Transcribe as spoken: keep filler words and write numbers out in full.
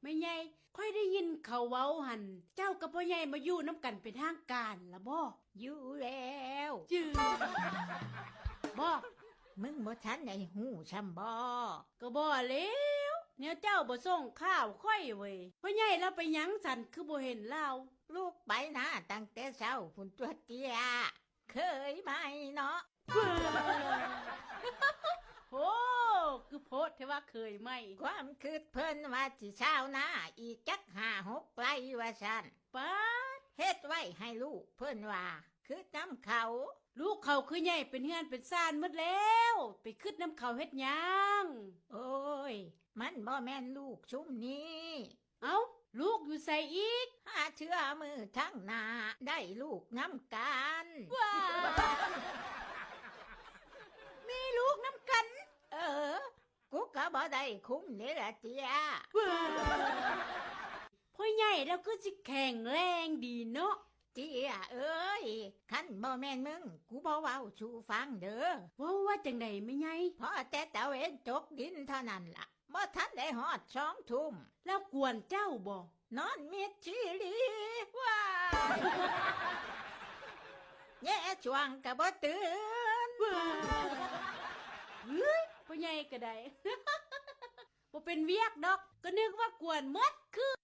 ม่ใหญ่ ข้อยได้ยินเขาเว้าหั่น เจ้ากับพ่อใหญ่มาอยู่นำกันเป็นทางการละบ่ อยู่แล้ว จื้อ บ่ มึงบ่ทันได้ฮู้ซ้ำบ่ ก็บ่แล้ว แนวเจ้าบ่ส่งข่าวข้อยเว้ย พ่อใหญ่ลาวไปหยังซั่นคือบ่เห็นลาว ลูกไปนาตั้งแต่เช้าพุ้นตั๊วเตี้ย เขยใหม่เนาะ โอ้ คือโพสต์แท้ว่าเขยใหม่ ความคิดเพิ่นว่าสิชาวนาอีกจักห้าหกไร่ว่าซั่น ป๊าด เฮ็ดไว้ให้ลูกเพิ่นว่า คิดนำเขา ลูกเขาคือใหญ่เป็นเฮือนเป็นซานหมดแล้ว ไปคิดนำเขาเฮ็ดหยัง โอ้ย มันบ่แม่นลูกซุมนี้ เอ้า ลูกอยู่ไสอีก หาเทื่อมื้อทางหน้าได้ลูกนำกัน ว้า มีลูกนำกัน เออ กูก็บ่ได้คุมเด้ล่ะเตี้ย ว้า พ่อใหญ่ลาวคือสิแข็งแรงดีเนาะ เตี้ยเอ้ย คันบ่แม่นมึง กูบ่เว้าสู่ฟังเด้อ เว้าว่าจั่งใดแม่ใหญ่ พอแต่ตะเว็นตกดินเท่านั้นล่ะ บ่ทันได้ฮอดสองทุ่ม ลาวกวนเจ้าบ่ นอนมิดชีหลี ว้า แย่ช่วงก็บ่ตื่น ว้า เฮ้ย พ่อใหญ่ก็ได้ บ่เป็นเวียกดอก ก็นึกว่ากวนหมดคืน